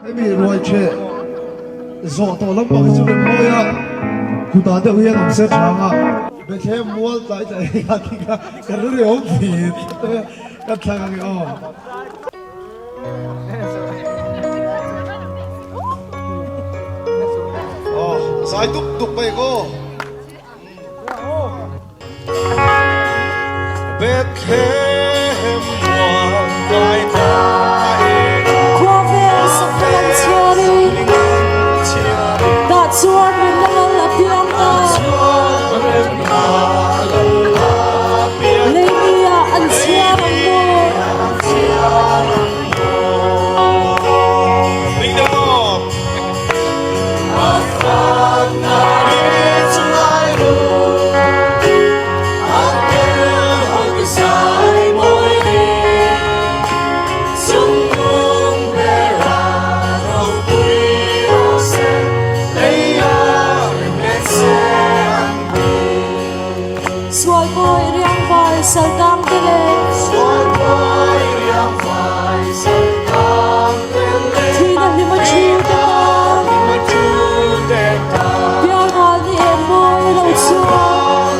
Hemi ruai chhe zawh tawh lampang hi chu rem mawi a, kutah deuh hian awm se tha ang a. Bethlehem mual tlai tlai hi a ti kha ka rilru awm thin ka thlak ang e aw. Aw zai dup dup mai ang aw. Bethlehem mual tlai tlai Khawvel sakna an chhiarin Dah chuan remna lal a piang ta Leimi ah an chhiar ang maw Sual bawi riangvai saltang te le Thihna hlim a thu te tan Pialral ni eng mawi lo chuan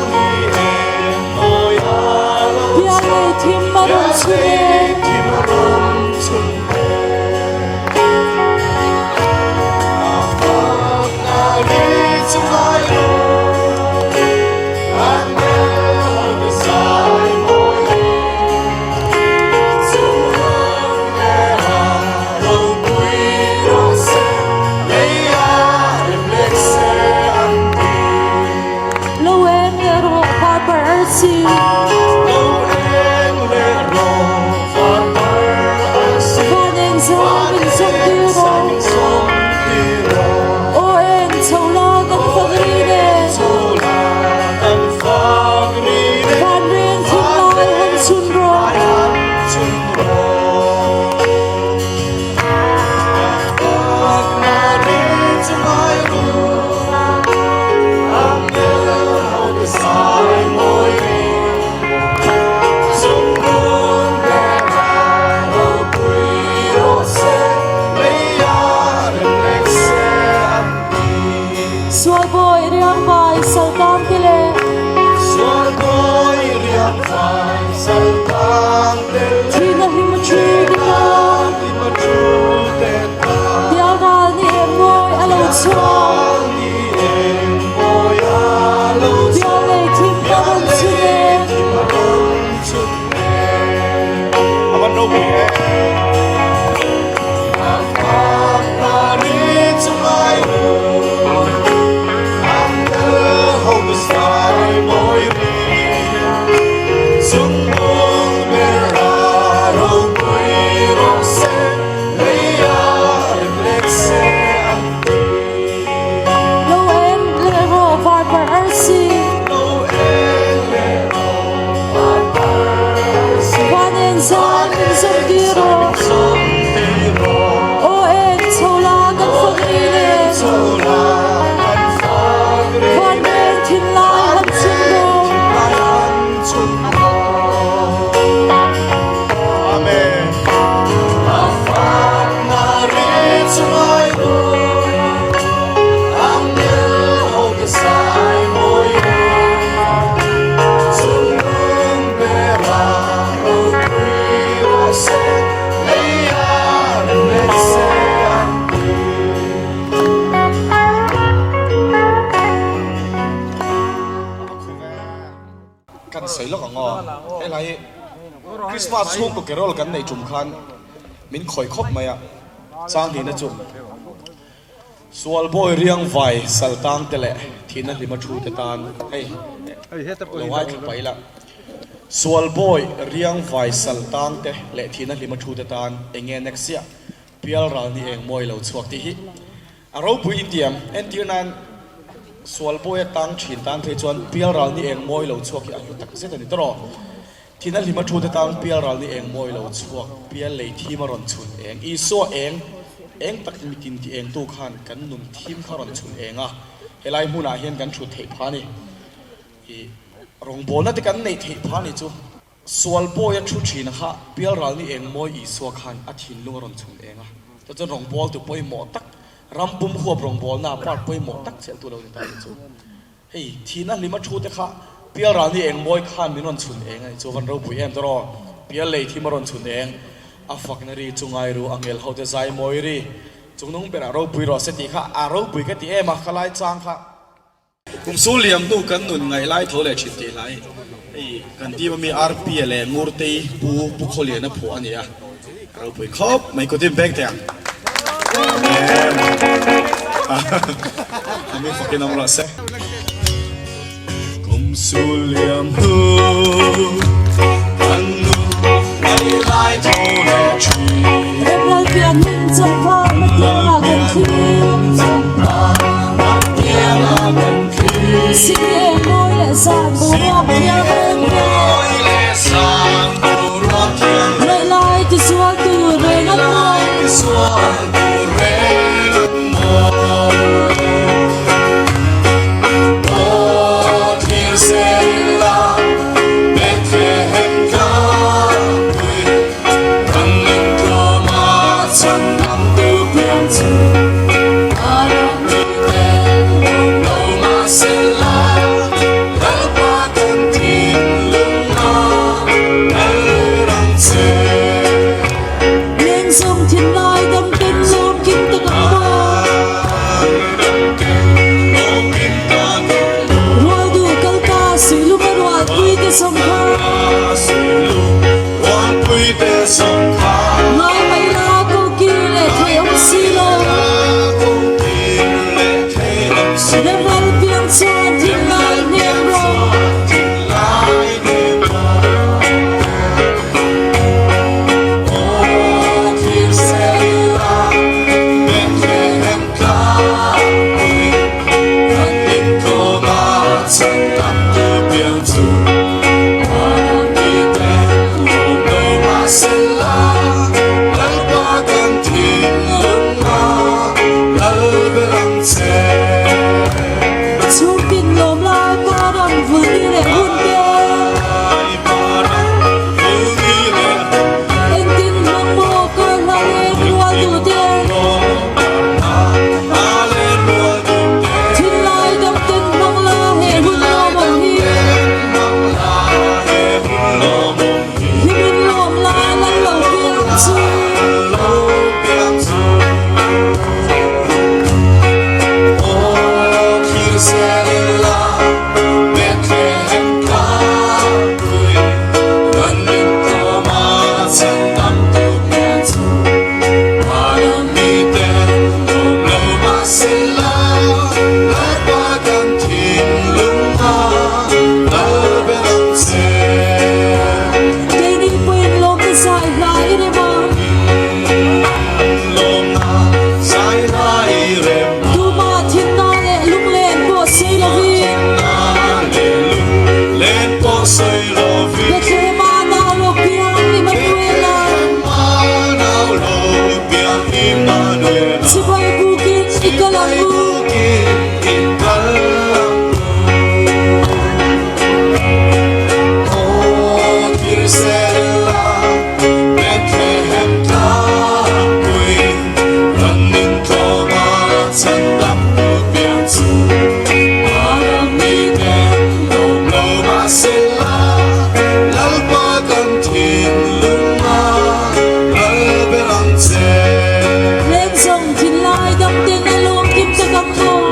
Pial lei thim a rawn chhun e. Lo eng leh rawh varparh arsi. Van eng zau min zawm tir rawh. Aw eng chho la kan fak rin e. Van reng thinlai han chhun rawh. Sualbawi riangvai saltang te le Thihna hlim a thu te tan Pialral ni eng mawi a lo chhuak Pial lei thim ka rawn chhun e. Lo eng leh rawh varparh arsi. Van eng zan min zawm tir rawh. Aw eng chho la kan fak rin e. Van reng thinlai han chhun rawh. Kan sawi lawk ang aw. Helai hi Christmas chhungkaw carol kan neih tum khan min khawih khawp mai a, Changhlina chu Sualbawi riangvai saltang te leh thihna hlima thu te tan hei lo ngaithla paih ila. Sualbawi riangvai saltang te leh thihna hlima thu te tan eng nge next chiah Pialral ni eng mawi lo chhuak tih hi A ropui intiam, entir nan sual bawi a tang thin tan phei chuan pialral ni eng mawi lo chhuak hi a hlu tak zet a ni tawh. Thina hlima thu te tang pialral ni eng mawi lo chhuak, pial lei thim a rawn chhun eng, Isua eng, eng tak mitin ti eng tu khan kan nun thim kha rawn chhun eng a, helai hmunah hian kan thut theih pha ni. I rawngbawlna te kan neih theih pha ni chu. Sual bawi a thu thin kha pialral ni eng mawi Isua khan a thinlung a rawn chhun eng a. Chuan chuan rawngbawltu pawimawh tak, ram pum huap rawngbawlna part pawimawh tak chelhtu lo ni ta ni chu. Hei, thihna hlima thu te kha Pial Rani Engmawi khan min rawn chhun eng a ni chu, van ropui em tawh. Pial lei thim a rawn chhun eng, a fakna ri chu ngai ru, angel ho te zai mawi ri, chungnung berah ropui rawh se tih kha a ropui ka ti em a, khalai chang kha. Kum su liam hnu kan nun ngaih lai tho leh thin tih lai hei kan team ami RP-a leh Ngurtei Pu Pu Khawliana phuah a ni a, ropui khawp mai kutin beng teh ang. Amen. Ami fakin awm rawh se. Kum su liam hnu kan nun ngaih lai tho leh thin. Remlal pian hun chawpha hmatianga kan thlir. Sing e mawi leh zan boruak thiang em Ngaih lai ti sual tur reng an mawi. Lengzawm thinlai damten lawmkim tak ang maw? Rual duh kal ta suihlung a rualpuite sawmkha. Ngai mai la ko kir leh thei awm si lo. Remral piang chuan thinlai hnem rawh. Chhungtin lawm lai pa ram vulni leh hun te. Engtin hmang maw kar hla leng rual duh te. Thinlai damten hmang la he hun lawmawm hi. Hlimin lawm la lal lo piang chu. Keini pawhin lawmna zai hla i rem a. Tuma thinna leh lunglen pawh sawi lovin. Bethlehem-a nau lo piang Immanuela. Chibai bukin i kal ang u. Lengzawng thinlai damten a lawm kim tak ang maw?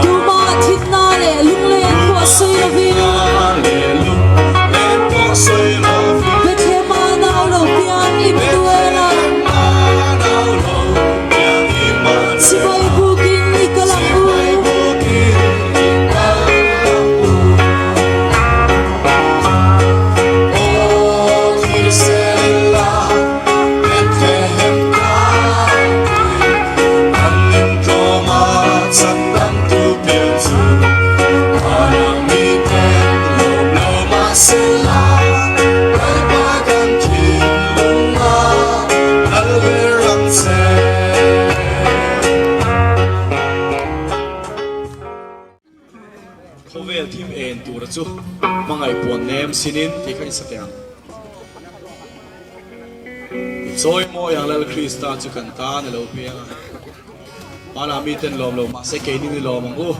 Tumah thitna leh lunglen pawh sawi lovin. Bethlehem ah nau lo piang Immanuel-a. Sipai bukin i kal ang u. Khawvel thim en tura chu hmangaih puan nem sinin tih kha i sa teh ang. I chawi mawi ang Lal Krista chu kan tan a lo piang a. Hmanah miten lawm lo mahse keini ni lawm ang u.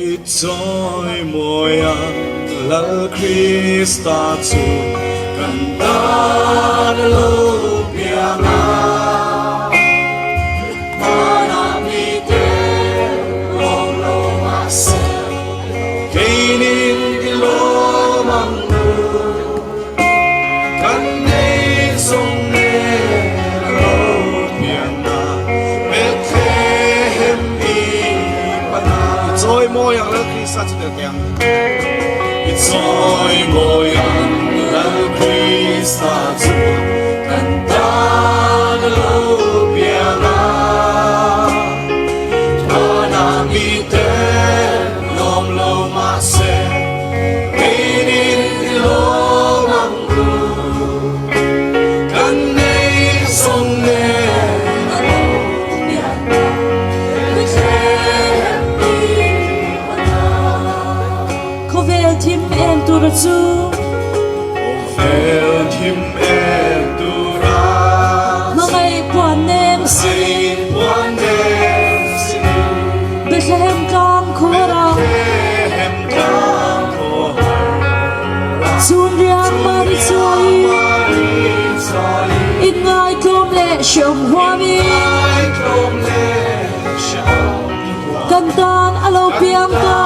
I chawi mawi ang Lal Krista chu kan tan a lo piang a. Khawvel thim en tura chu. Khawvel thim en tura. Hmangaih puan nem sinin. Bethlehem tlang khuara. Chun riang mari chuai. In ngaitlawm leh hreawm huamin. Kan tan a lo piang ta.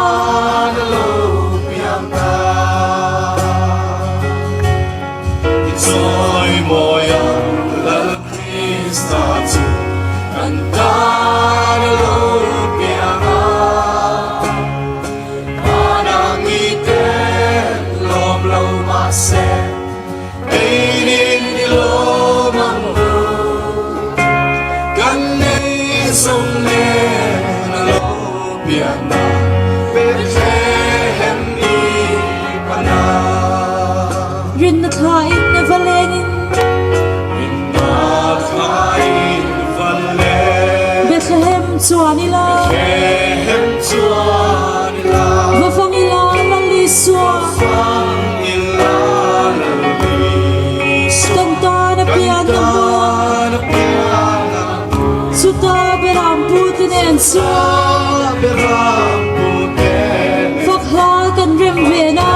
Rinna thla in va lengin Bethlehem chuan ila Va fang ila Lal Isua Kan tan a pian na hmun Chuta beram pute nen chuan Fak hla kan rem ve na.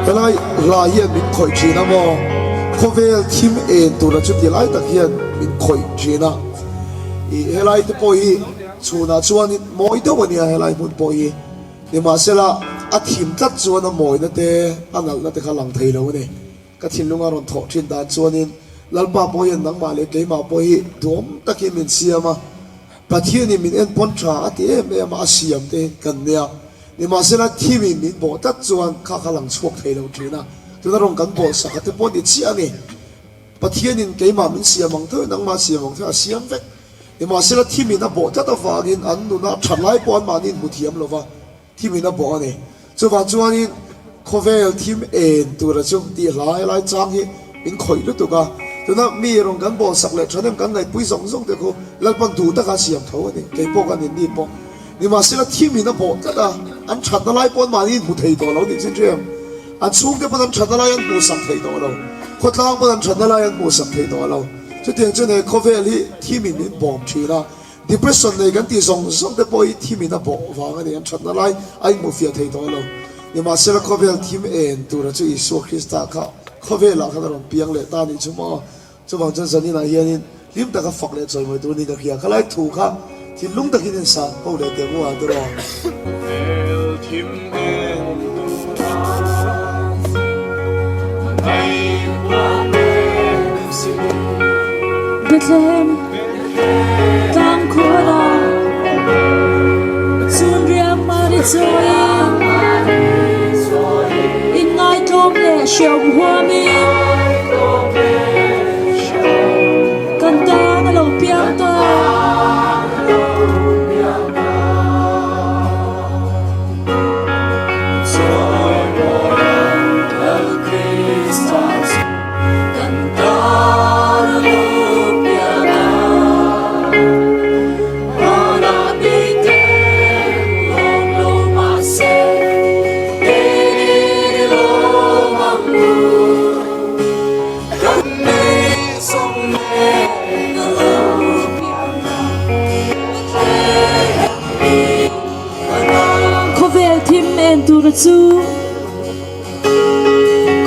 Helai hla hian min khawih thin a maw? Khawvel thim en tura chuti lai tak hian min khawih thin a. Ih helai te pawh hi chhunah chuanin mawi deuh a nia helai hmun pawh hi. Nimahsela a thim tlat chuan a mawina te a nalhna te kha lang thei lo a ni. Ka thinlung a rawn thawh thin dan chuanin Lalpa pawh hian nangmah leh keimah pawh hi duhawm takin min siam a, Pathianin min enpawn tha a ti em em a, a siam te kan nia. Nimahsela thimin min bawh tlat chuan kha kha lang chhuak thei lo thin a, tuna rawn kan bawh sak a te pawh ni chiah a ni. Pathianin keimah min siam ang tho, nangmah siam ang tho a siam vek. Nimahsela thimin a bawh tlat avangin an nuna that lai pawh anmahni in hmu thiam lo va. Thim in a bawh a ni. Chuvang chuanin khawvel thim en tura chu tih hlai lai chang hi min khawih lutuk a. Tuna mi rawn kan bawlsak leh thahnem kan ngaihpui zawng zawng te khu Lalpan duh taka a siam tho a ni. Kei pawh kan inni pawh. Nimahsela thimin a bawh tlat a, an thatna lai pawh an mahni inhmu thei tawh lo nih chin hrem. An chhungte pawn an thatna lai an hmuhsak thei tawh lo. Khawtlang pawn an thatna lai an hmuhsak thei tawh lo. Chutiang chuan he khawvel hi thimin min bawm thin a, depression nei kan tih zawng zawng te pawh hi thimin a bawh vang a ni. An thatna lai a inhmuhfiah thei tawh lo. Nimahsela khawvel thim en tura chu Isua Krista kha khawvelah khan a rawn piang leh ta nih chu maw? Chuvang chuan zaninah hianin hlim taka fak leh chawimawi tur ni ka hria. Khalai thu kha thinlung takin in sa ho leh teh mu a tiraw. Hmel thim en tura nei puan em si. Bethlehem tlang khuala chun riang mari chawi in ngaitlawm leh hreawm huamin kan tan a lo piang ta. Khawvel thim en tura chu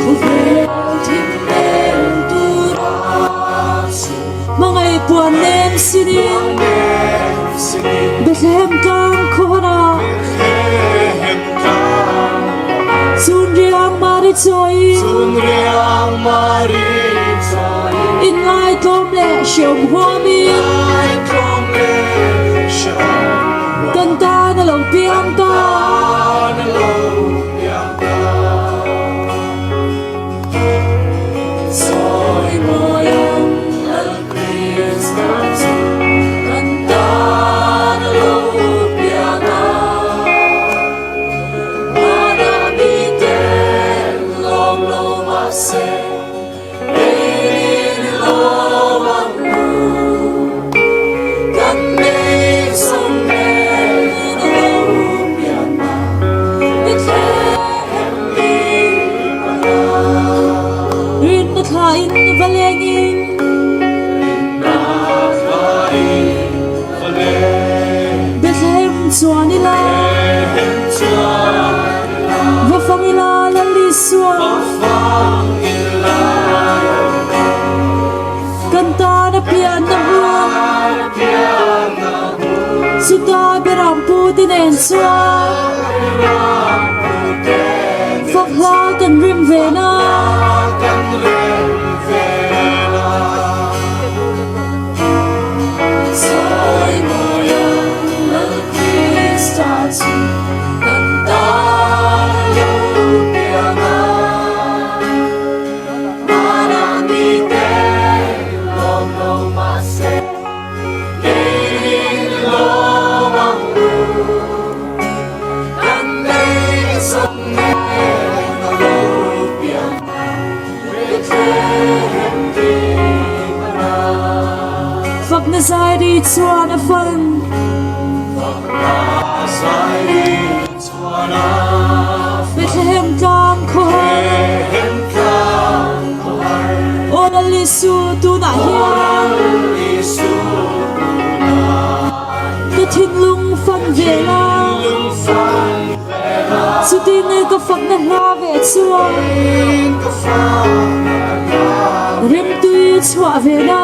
Khawvel thim en tura chu Hmangaih puan nem sinin Bethlehem tlang khawnah Chun riang mari chawiin Inngaihtlawm leh hreawm huamin Kan tan a lo piang ta. Rinna thla in va leng in Bethlehem chuan ila Va fang ila Lal Isua Kan tan a pianna hun Chuta Berampu te nen chuan Fak hla kan rim ve na. Fakna zai ri chuan a fan. Bethlehem tlang khawhar. Aw Lal Isu tunah hian. Ka thinlung fan ve la. Chutin ka fakna hla ve chuan. Rimtui chhuah ve la.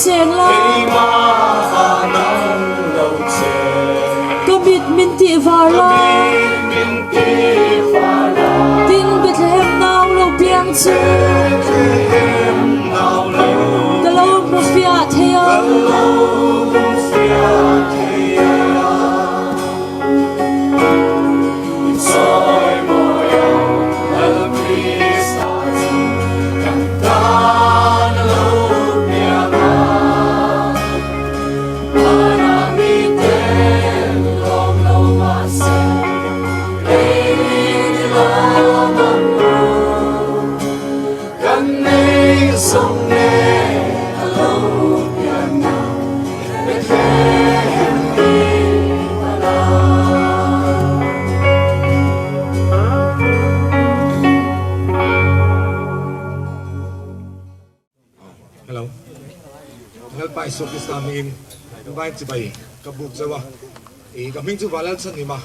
cheng la. Ka mit min tih var la. Tin Bethlehem nau lo piang chu. Ka lo hmu fiah thei ang. Hello. Lalpa Isua Krista hmingin vai chibai ka buk zauh a. I ka hming chu Valalchhanhima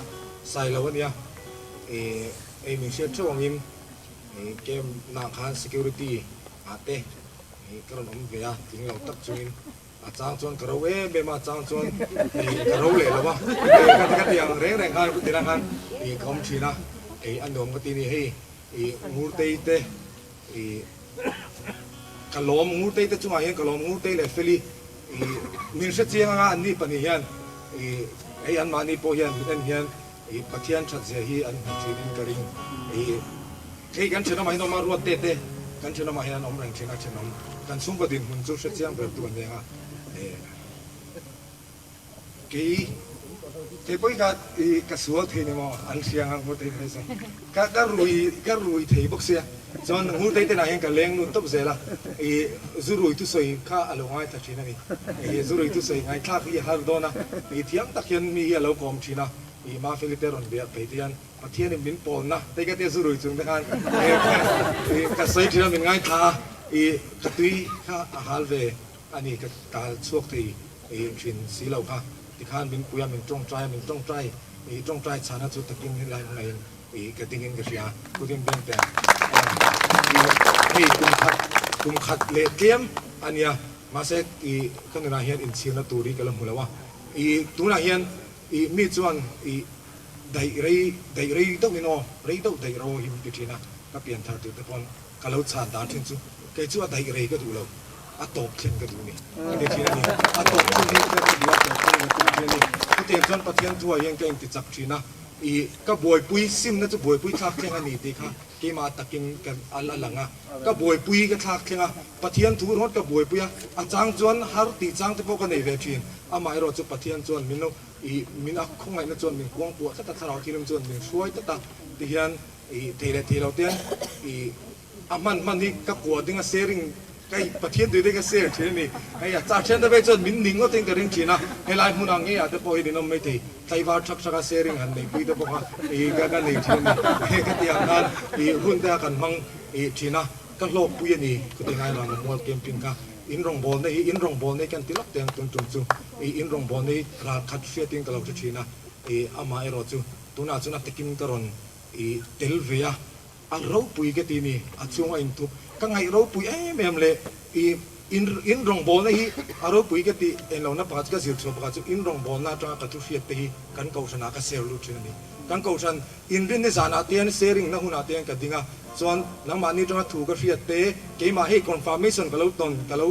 Sailo a nia. I ei min hriat theuh angin i camp nah khan security ah te i ka rawn awm ve a, tling lo tak chungin A chang chuan ka ro em em a, a chang chuan ka ro leh lo a, ka ti ang reng reng khan tina khan ka awm thin a, a nuam ka ti ni hei Ngurtei te ka lawm Ngurtei te chungah hian ka lawm Ngurtei leh Feli min hre chiang anga an ni pahnih hian hei anmahni pawh hian min en hian Pathian that zia hi an hmu thin in ka ring. Hei kan thenawmah hian awm a, ruat te te kan thenawmah hian an awm reng thin a, thenawm kan chhungkaw dinhmun chu hre chiang ber tu an nia kei kei pawhin ka i ka sual thei ni maw an hria ang a ngurtei te chu ka ka rui ka rui thei bawk sia chuan ngurtei te nah hian ka leng lut tawp zel a i zu rui thusawi kha a lo ngaithla thin a ni i zu rui thusawi ngaithlak hi a har dawn a i thiam tak hian mi hi a lo kawm thin a i Mafeli te rawn biak phei te hian Pathianin min pawlna te ka tia zu rui chung te khan ka sawi thin a min ngaithla a, i ka tui kha a hal ve a ni ka tal chhuak thei thin si lo kha tikhan min pui a min tawngtai a min tawngtai i tawngtai chhana chu takin helai hmunah hian i ka ding in ka hria Putin beng te hei kum khat kum khat leh tlem a nia mahse i ka nunah hian inchhirna tur hi ka la hmu lo a i tunah hian i mi chuan i Daih rei, daih rei deuh in aw, rei deuh daih ro hi min ti thin a, ka pian thar tir te pawn ka lo chhan dan thin chu kei chu a daih rei ka duh lo, a tawp thlen ka duh ni ka ti thin a ni. A tawp thlen hi ka duh a, tawp thlen ka tum thin a ni. Chutiang chuan Pathian thuah hian ka inti chak thin a, ih ka buaipui simna chu buaipui thlak thleng a ni tih kha keimah takin ka a lang a, ka buaipui ka thlak thleng a, Pathian thu rawt ka buaipui a, a chang chuan har tih chang te pawh ka nei ve thin, amaherawh chu Pathian chuan min lo Ih, min a khawngaihna chuan min kuang puah tlat a, thlarau thilim chuan min hruai tlat a, tihian ih thei leh thei lo te hian ih a hman hman hi ka kuah ding a sharing ka ih Pathian tui te ka share thin a ni. Hei a char thian te phei chuan min ning ngawtin ka ring thin a, helai hmunah ngeiah te pawh hi ninawm mai thei, tlaivar thak thak a sharing han neipui te pawh kha ih ka ka nei thin a ni. Hei ka tih ang khan ih hun te a kan hmang ih thin a, ka hlawkpui a ni, chuti ngai vang mual camping kha. In rawngbawlna hi in rawngbawlna hi kan ti lawk teng tun tum chu i in rawngbawlna hi ral khat hriatin ka lo hre thin a, i amah erawh chu tunah chuan a takin ka rawn i tel ve a, a ropui ka ti ni, a chhung a inthup ka ngaih ropui em em leh i in in rawngbawlna hi a ropui ka ti englohna pakhat chu ka zir chhuah pakhat chu in rawngbawlna atanga ka thu hriat te hi kan kohhranah ka share lut thin a ni, kan kohhran inrinni zanah te hian sharing na hunah te hian ka ding a. Chuan nangmahni atanga thu ka hriat te, keimah hei confirmation ka lo tawn, ka lo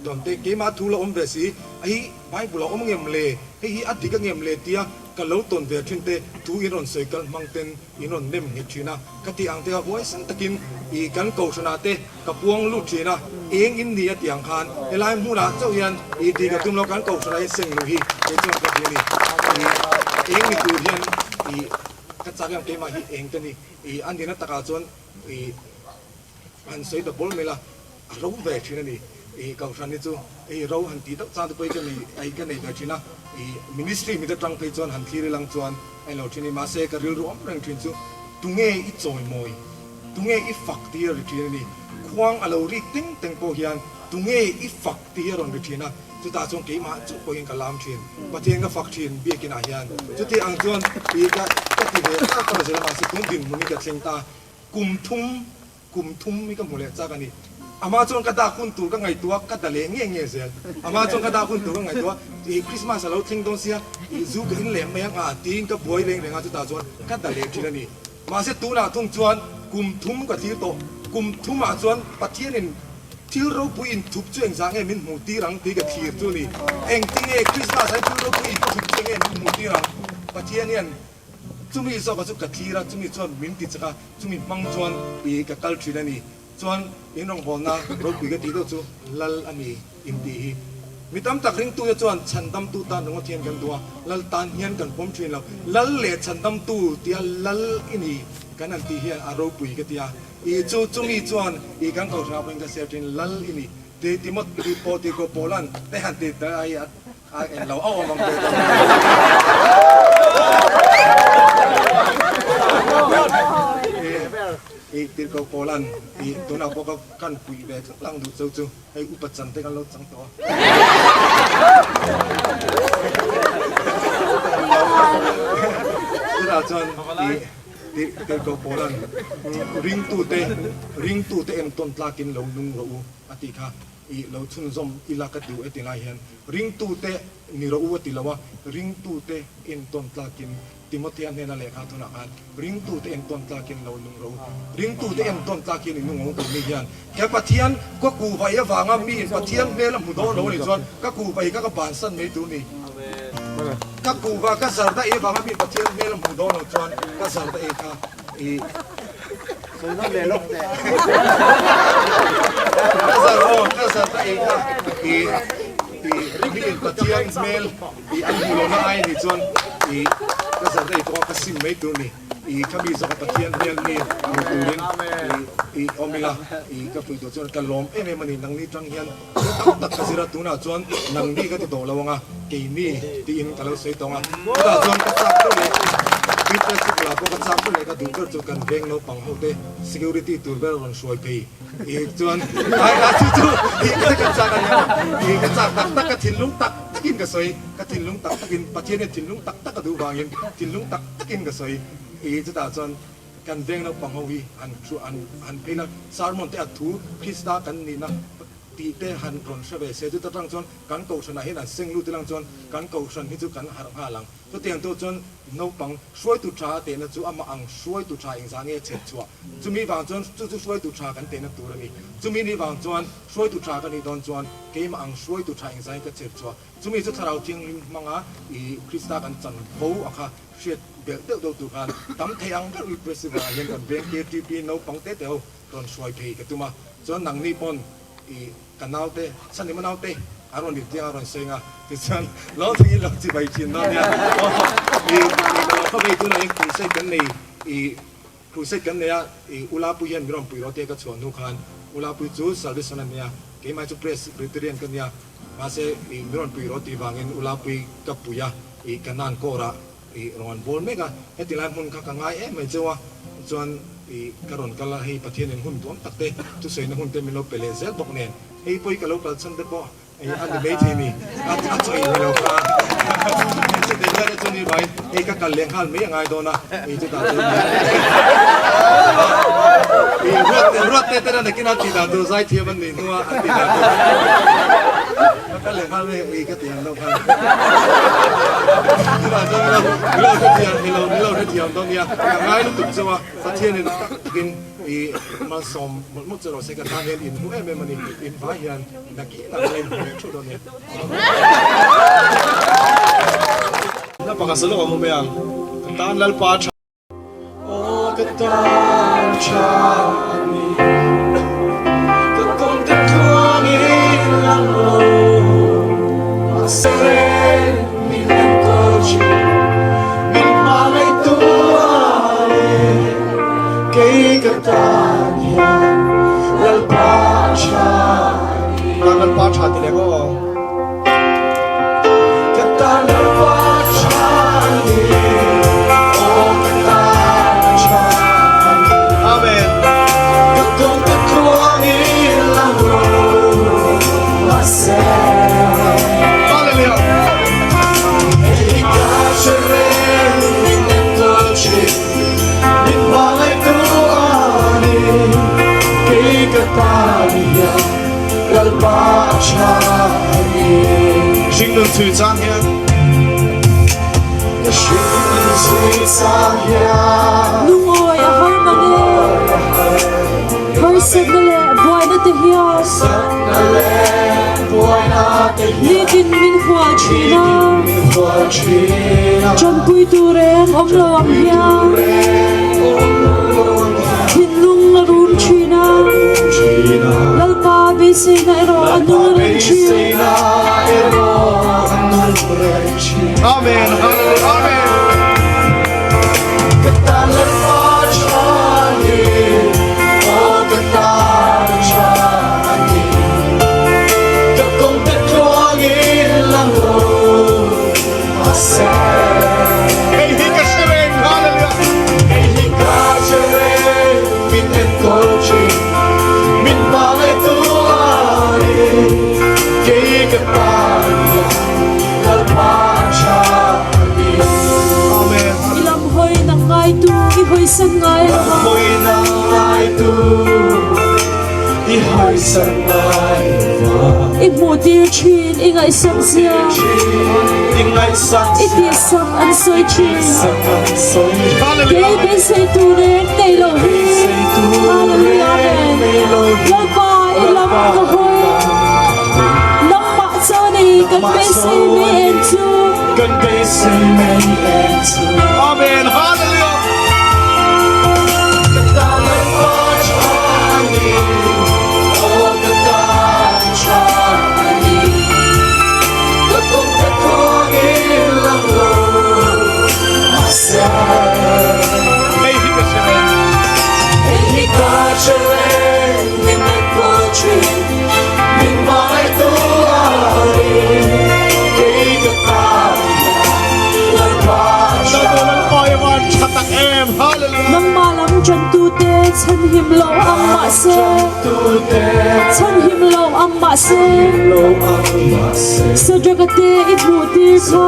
tawn te, keimah thu la awm ve si, a hi Bible a awm ngem le, hei hi a dik a ngem le tia ka lo tawn ve thin te, thu in rawn sawi kal hmang ten in rawn nem nghet thin a, ka tih ang te kha huaisan takin i kan kohhranah te ka puang lut thin a, eng in ni a tih ang khan helai hmunah chauh hian i tih ka tum lo, kan kohhranah hian seng luh hi kei chuan ka ti a ni, i eng ni tur hian i ka chak em keimah hi eng ka ni. I a nihna takah chuan i han sawi ta bawl mai la, a ro ve thin a ni. I Kohhran hi chu i ro han tih deuh chang te pawh hi ka nei ai ka nei ve thin a. I ministry mi te tang phei chuan han thlir ilang chuan a inlo thin a ni. Mahse ka rilru awm reng thin chu tunge i chawimawi, tunge i fak tih hi a ri thin a ni. Khuang a lo rik teng teng pawh hian tunge i fak tih hi a rawn ri thin a. Chutah chuan keimah chauh pawhin ka lam thin, Pathian ka fak thin biakinah hian. Chuti ang chuan i ka ka ti ve tak tak a zir a, mahse tun dinhmun hi ka thleng ta kum thum. Kum thum hi ka hmu leh chak a ni. Amah chuan ka dak hun tur ka ngaihtuah a, ka da leh nge nge zel. Amah chuan ka dak hun tur ka ngaihtuah a, ih Christmas a lo thleng dawn sia, ih zu ka in leh mai ang a tiin ka buai reng reng a, chutah chuan ka da leh thin a ni. Mahse tunah thung chuan kum thum ka thlir tawh. Kum thumah chuan Pathianin thil ropui inthup chu engzah nge min hmuh tir ang tih ka thlir chu a ni. Engtinge Christmas ah hian thil ropui inthup chu enge min hmuh tir ang? Pathian hian Chumi zawkah chu ka thlir a, chumi chuan min ti chak a, chumi hmang chuan i ka kal thin a ni. Chuan in rawngbawlna ropui ka tih deuh chu Lal a ni in tih hi. Mi tam tak ringtute chuan chhandamtu tan ringawt hian kan duh a, Lal tan hian kan pawm thin lo. Lal leh chhandamtu tia Lal i ni kan han tih hian a ropui ka ti a. I chu chumi chuan i kan kohhranah pawhin ka share thin Lal i ni ti Timothy pawh ti ko Paulan te han ti ta hi a A en lo a awm ang ve ta. I tirhkoh Paulan i tunah pawh ka kan puih ve tlat lang duh cheu chu hei upa chan te kan lo chang tawh a. Chutah chuan i tirhkoh Paulan ringtute ringtute entawn tlakin lo nung rawh u a tih kha. I lo chhunzawm ila ka duh e ti lai hian ringtute ni rawh u a ti lo a, ringtute entawn tlakin Timothea hnena lehkha thunah khan ringtute entawn tlakin lo nung rawh u, ringtute entawn tlakin i nung ang tih mi hian he Pathian ka kuhvai avanga miin Pathian hmel a hmu dawn lo a nih chuan ka kuhvai kha ka bansan mai tur ni. Ka kuhva ka zarda ei avanga miin Pathian hmel a hmuh dawn lo chuan ka zarda ei kha i Sawi nawn leh lawk teh. Ka zar aw, ka zar ta ei kha i i mi in Pathian hmel i an hmuh lohna ai ni chuan i ka zar ta ei pawh a ka sim mai tur ni. I kha mi zawk a Pathian hmel mi hmu turin i i awm ila i ka puih duh chuan ka lawm em em a ni. Nangni tang hian thil tam tak ka zir a, tunah chuan nangni ka ti tawh lo ang a, keini tiin ka lo sawi tawng a, chutah chuan ka chak ber leh Youth Festival ah pawh ka chak ber leh ka duh ber chu kan veng naupang ho te security tur ber a rawn hruai phei i chuan ai a chu chu i ka chak a nia i ka chak tak tak ka thinlung tak takin ka sawi ka thinlung tak takin Pathian hian thinlung tak tak a duh vangin thinlung tak takin ka sawi i chutah chuan Kan veng naupang ho hi han thu an han phei la, sermon te a thu Krista kan nihna tih te han rawn hre ve se, chuta tang chuan kan kohhranah hian an seng lut ilang chuan kan kohhran hi chu kan harh nghal ang. Chutiang tawh chuan naupang hruaitu tha a tehna chu amah ang hruaitu tha engzah nge a chhet chhuah? Chumi vang chuan chu chu hruaitu tha kan tehna tur a ni. Chumi ni vang chuan hruaitu tha ka nih dawn chuan keimah ang hruaitu tha engzah nge ka chhet chhuah? Chumi chu Thlarau Thianghlim hmanga i Krista kan chanvo a kha hriat belh deuh deuh tur khan tam thei ang ber Youth Festival ah hian kan veng KTP naupang te te ho rawn hruai phei ka tum a, chuan nangni pawn i ka naute Chhanima naute an rawn intiang a rawn sawi nga tichuan lo thing in lo chi bai thin dawn nia aw i i ka lo khaw vei tunah hian crusade kan nei i crusade kan nei a i Ulapui hian min rawn pui rawh tia ka chhuah hnu khan Ulapui chu Salvation a nia keimah chu Presbyterian ka nia Mahse, i min rawn pui rawh tih vangin u Lapui ka pui a, i Kanan kawrah i rawn an bawl mek a, heti lai hmun kha ka ngai em mai cheu a, chuan i ka rawn kal a, hei Pathianin hun duam tak te, thusawiina hun te min lo pe leh zel bawk nen, hei pawh i ka lo kal chhan te pawh i a ni maithei ni, a a chaw in ni lo kha chutih vel te chuan i vangin hei ka kal leh nghal mai a ngai dawn a, hei chutah chuan i ruat ruat te tena nakin a tih dan tur zaithiam an nih hnua an tih dan tur ka kal leh nghal mai ui ka ti ang lo khan tunah chuan milo milo hrethiam milo milo hrethiam dawn nia ka ngai lutuk chauh a Pathianin tak takin i malsawm mawlh mawlh che rawh se ka tan hian inhmu em em a ni invai hian nakinah ka la inhmu leh theuh dawn nia. Na pakhat sa lawk ang awm e ang. Ka tan Lalpa tha. Aw ka tan tha a ni. Ka kawng te tluangin lang lo. Mahse reng min enkawl thin. Min hmangaihtu a ni. Kei ka tan hian Lalpa tha a ni. Tan Lalpa tha ti leh maw? Ka tan Lalpa tha a ni. Aw ka tan tha a ni. Amen. Ka kawng te tluangin lang lo mahse. Hallelujah. Hei ka hre reng min enkawl thin. Min hmangaihtu a ni. tan hian Lalpa a tha a ni. Hringnun chhui chang hian. Ka hringnun chhui chang hian. Lungawi a har mang e. Harsatna leh buaina te hian. Harsatna leh buaina te hian. Nitin min hual thin a. Nitin min hual thin a. Tanpuitu reng awm lo ang hian. Tanpuitu reng awm lo ang hian. Thinlung a rum thin a. A rum thin a. Lalpa beiseina erawh a nung reng thin. Lalpa beiseina erawh a nung reng thin. Amen. Hallelujah. Amen. Ka tan Lalpa tha ni, aw ka tan tha ni. Ka kawng te tluangin lang lo mahse. Hei hi ka hre reng. Hallelujah. Hei hi ka hre reng, min enkawl thin, min hmangaihtu a ni. Kei ka tan hian Lalpa tha ni. Amen. I lam hawi nang ngaitu i hawisan ngai lo va. Hawi nang ngaitu i hawisan ngai lo va. I hmuhtir thin i ngaihsak zia. I ngaihsak I tihsak an sawi thin. Tihsak an sawi thin. Kei beisei tur reng nei lo hi. Hallelujah Amen. Lalpa i lam ka hawi. Nangmah chuan i kan beisei mai en chu. Kan beisei mai en chu. Amen. Hallelujah. Ka tan Lalpa tha ni, aw ka tan tha ni. Ka kawng te tluangin lang lo mahse. Hei hi ka hre reng. Hei hi ka hre reng, min enkawl thin, min hmangaihtu a ni. Kei ka tan hian Lalpa tha. Lalpa i van tha tak em. Hallelujah. Nangmah lam tantute chhanhim lo ang mahse. Chhanhim lo ang mahse. Sadraka te i hmuhtir kha.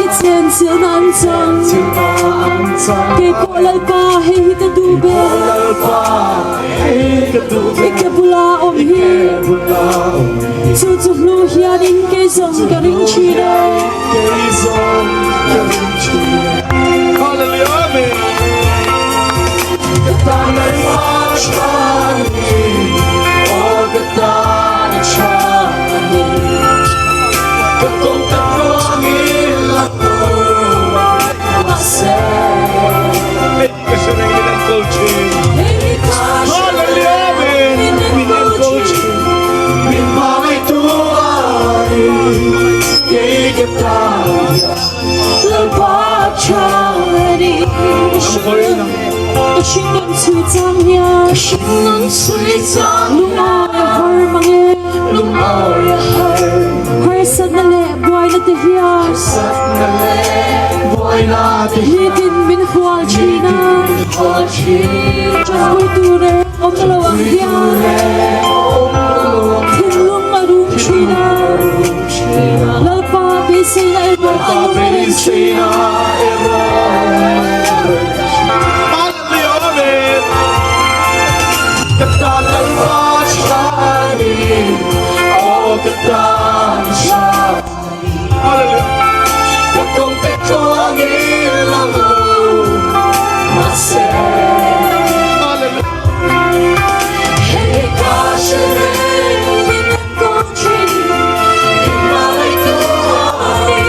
I chenchilhna an chang. Keipawh Lalpa hei hi ka duh ber. I ke bula awm hi. Chu chu hnu hianin kei zawng ka ring thin e. Hallelujah. Amen. Ka tan Lalpa tha ni, aw ka tan tha ni. Ka kawng te tluangin lang lo mahse. Hei hi ka hre reng min enkawl thin. Hallelujah. Amen. Min enkawl thin. Min hmangaihtu a ni, kei ka tan hian Lalpa tha ni. Ka hringnun chhui chang hian. Hringnun chhui chang Lungawi a har mang e. Lungawi a har. Harsatna leh buaina te hian. Harsatna leh buaina te hian. Nitin min hual thin a. Nitin min hual thin a. Tanpuitu reng awm lo ang hian. Tanpuitu reng awm lo ang hian. Thinlung a rum thin a. Thinlung a rum thin a. Lalpa beiseina erawh a nung reng thin. Lalpa beiseina erawh a nung reng thin. Hallelujah. Amen. Ka tan Lalpa tha ni, aw ka tan tha ni. Hallelujah. Ka kawng te tluangin lang lo mahse. Hallelujah. Hei ka hre reng Min enkawl thin. Min hmangaihtu a ni,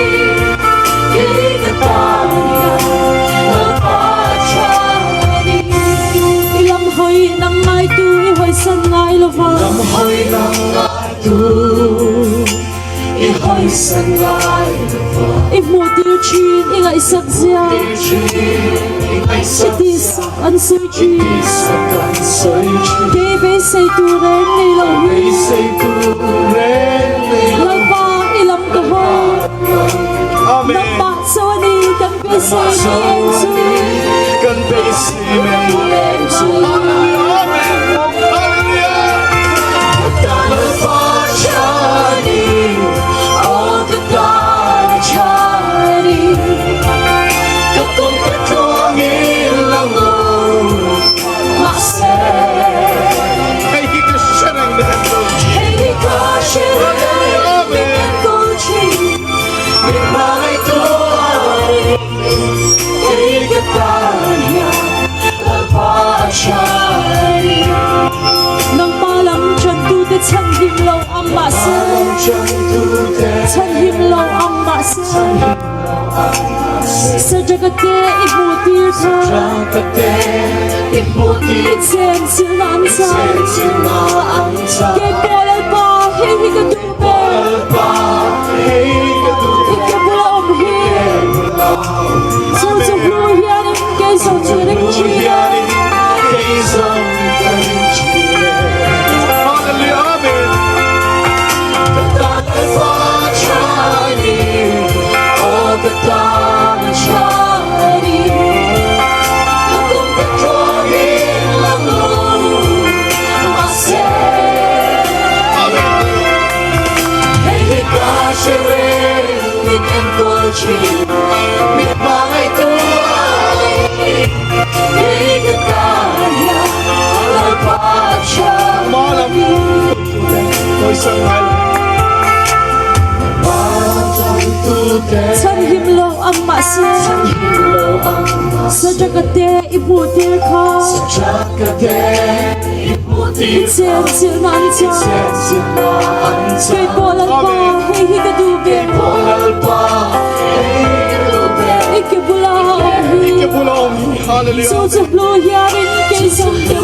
kei ka tan hian Lalpa tha ni. I lam hawi nang ngaitu i hawisan ngai lo va. Lam hawi nang ngaitu i hawisan ngai lo va. I hmuhtir thin i ngaihsak zia. Hmuhtir thin i ngaihsak I tihsak an sawi thin. I tihsak an sawi thin. Kei beisei tur reng nei lo hi. Beisei tur reng nei lo. Lalpa i lam ka hawi. Amen. Nangmah chaw a ni kan beisei mai eng chu. Kan beisei mai eng chu. Hallelujah. Amen. Hallelujah. Ka tan Lalpa tha ni, aw ka tan tha ni. Ka kawng te tluangin lang lo mahse. Chhanhim lo ang mahse Chhanhim lo ang mahse Sadraka te i hmuh tir kha I chen chilna an chang Kei pawh Lalpa hei hi ka duh ber I ke bula awm hi Chu chu hlu hianin kei zawng chu ring thin Chhanhim lo ang mahse Sadraka te i hmuh tir kha I chen chilhna an chang Kei pawh Lalpa hei hi ka duh ber I ke bula awm hi Chu chu hlu hianin kei zawng ka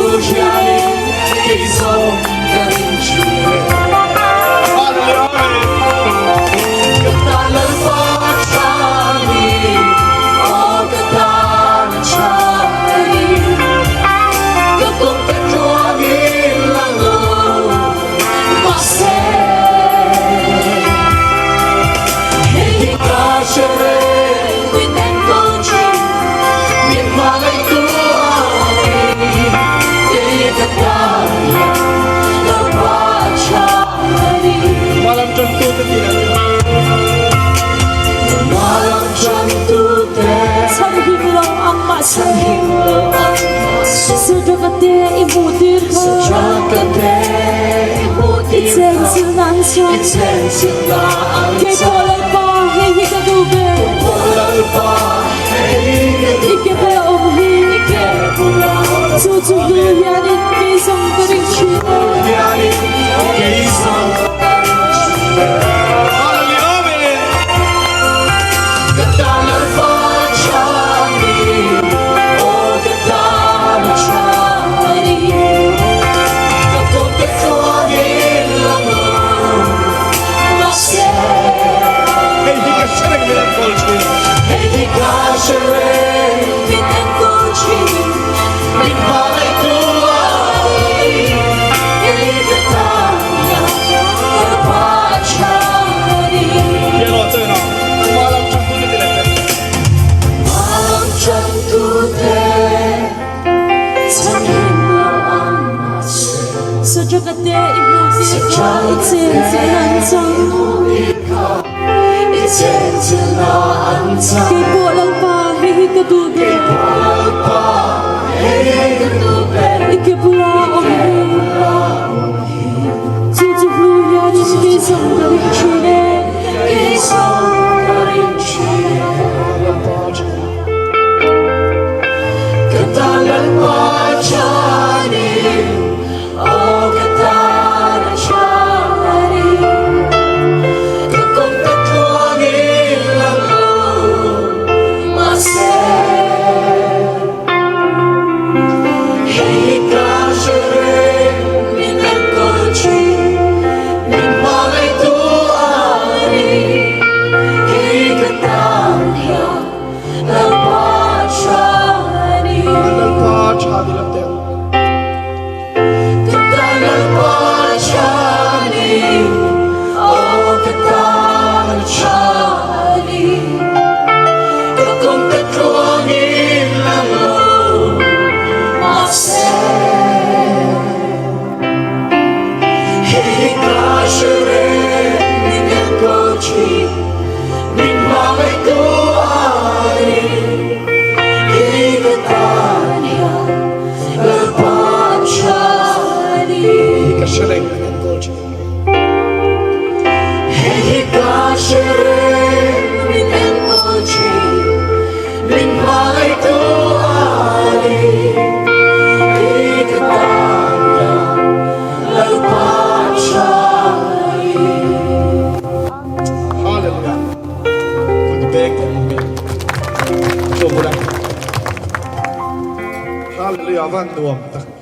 ring thin e. Chhanhim lo ang mahse Sadraka te i hmuh tir kha I chen chilhna an chang Kei pawh Lalpa hei hi ka duh ber I ke bula awm hi Chu chu hlu hianin kei zawng ka ring thin Kei pawh Lalpa hei hi ka duh ber I ke bula awm hi Chu chu hlu hianin kei zawng ka ring thin e Kei zawng ka ring thin e Ka tan Lalpa thanin Aw ka tan a thanin Ka kawng ka tluangin lang lo mahse Hei hi ka hre reng min enkawl thin Min hmangaihtu a ni Kei ka tan hian Lalpa tha a ni. Lalpa tha ni lam teh. Ka tan Lalpa tha a ni, aw ka tan tha a ni. Ka kawng ka tluangin lang lo mahse Hei hi ka hre reng min enkawl thin min hmangaihtu a ni. Kei ka tan hian Lalpa tha a ni. Ka hre reng min enkawl thin. Hei hi ka hre reng min enkawl thin min hmangaihtu a ni. Kei ka tan hian Lalpa tha. Hallelujah van nuam tak.